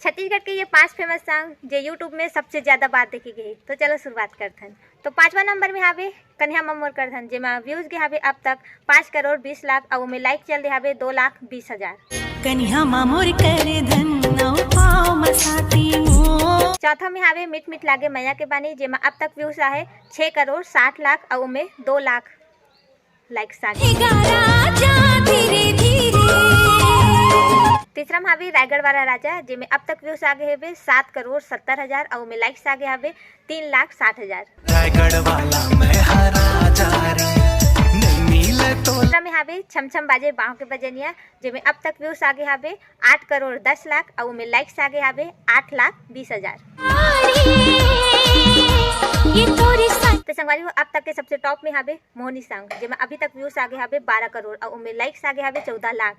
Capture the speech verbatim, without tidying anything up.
छत्तीसगढ़ के ये पांच फेमस सॉन्ग जे YouTube में सबसे ज्यादा बार देखे गए हे। तो चलो शुरुआत करथन। तो पांचवा नंबर में हावे कन्हा मामोर करधन, जेमा व्यूज गे हावे अब तक पाँच करोड़ बीस लाख अउ ओमे लाइक चल दे हावे दो लाख बीस हजार। कन्हा मामोर करधन नौ पाँव मसाती मोर। चौथा में हावे मीठ मीठ लागे मया के बानी, जेमा अब तक व्यूज आहे छः करोड़ साठ लाख अउ ओमे दो लाख लाइक्स आ गे। तीसरा में हावे रायगढ़ वाला राजा, जेमे अब तक व्यूज आ गे हेबे सात करोड़ सत्तर हजार अउ ओमे लाइक्स आ गे हावे तीन लाख साठ हजार। रायगढ़ वाला मैं हरा जा रे, नहीं मिले तो। तीसरा में हावे छम छम बाजे बांह के बजनिया, जेमे अब तक व्यूज आ गे हावे आठ करोड़ दस लाख अउ ओमे लाइक्स आ गे हावे आठ लाख बीस हजार। तो संगवारी हो, अब तक के सबसे टॉप में हावे मोहनी सॉन्ग, जेमा अभी तक व्यूज आ गे हावे बारह करोड़ अउ ओमे लाइक्स आ गे हावे चौदह लाख।